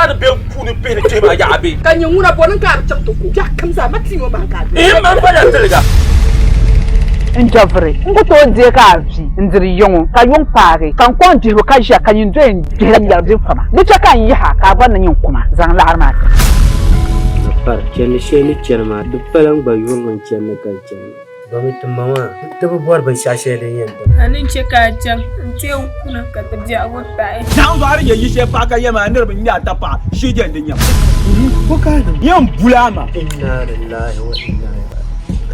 zaa ni be n puuni pihini chihi ma yaɣa bee? Ka nyɛ ŋuna bɔ ni ka a bi chaŋ ti ku biɛɣu kam zaa ma ti ŋɔ maa ka a doli. Ihi man pala tiliga. N jɛviri, n ku tooi deei ka a vi n-diri ya ŋɔ, ka yuŋ paagi, ka n kɔŋ dihibu ka ʒiya, ka nyin doya n-gbihira n-yɛri vinfama. Di chɛ ka n yihi a, ka a bɔri ni nyin ku ma, zaŋ laɣiri maa ti ma. Ka pari chandi shɛli ni chani maa, di pala n gba yurimi n-chani ni ka n chani maa. Domi ti ma maa, ti bi bɔri binshɛɣu shɛli din yɛn ti. A ni chɛ ka a chaŋ n-teei kuna ka ti biɛhigu taɣi. Naawuni zuɣu a di nyɛ yi shɛli paɣa ka yɛli ma a niriba n-nyɛ a tapaɣa shee jɛndi nyam. Yɛn buli a ma. Inna lillahi wa inna ilaihi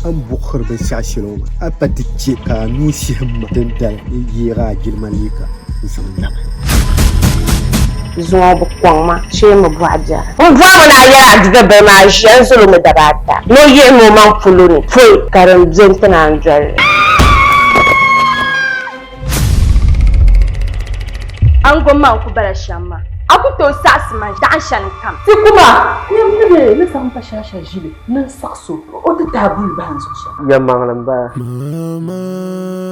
A ni buɣisiri binshɛɣu shɛli ŋɔ maa, a pa ti chɛ ka a nuu shihim ma dindali n-yeeg a jilima liiga n-zaŋ labi. Zuŋɔ bi kɔŋ ma shee mi bɔɣu biɛri. N bɔrimi ni a yɛli a bidibbil maa ʒiya n-zali o mi daba ata ni o yihimi o maŋ polo ni pɔi ka din be n-ti naan doli li. A ni gom ma n-ku bala shɛm maa, a ku tooi saɣisi ma dahin shɛli kam. Ti ku ma! Nyam ni bɛ ni zaŋ bashaasha ʒili ni n-saɣis o, o ti taai buli bahi n zuɣu shɛm. Yɛlimaŋli m-bala.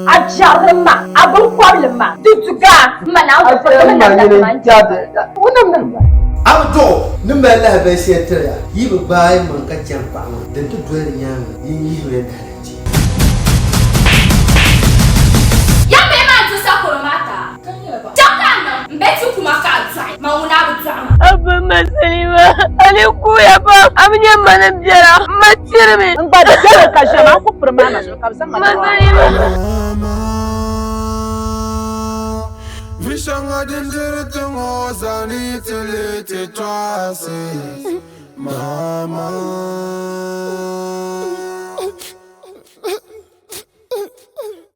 A biɛrili ma, a biŋkɔbili ma, di du gaa, m ma Naawuni pirigimi namda ti ma n-jɛma. A bi duɣ ni mali lahibali shɛli tiri ya, yi bi gbaai maŋ ka chani paɣa maa, din ti doli di nyaaŋa, yin yihimi ya daalahichi. Ya bihi maa n-ti sakoro maa taa. Chaŋ ka a niŋ m be ti kuma ka a dɔɣi ma ŋuna a bi dɔɣi ma. A ba ma Salima, a ni kuuya pam, a bi nya ma ni biɛla, m ma tirimi. N gba di beni ka ʒiɛm a ku piri ma na zuɣu ka bɛ zaŋ ma Ma Salima. Vi shɛŋa din diri ti ŋɔ zaa ni ti leei ti tɔɣisi. Mama.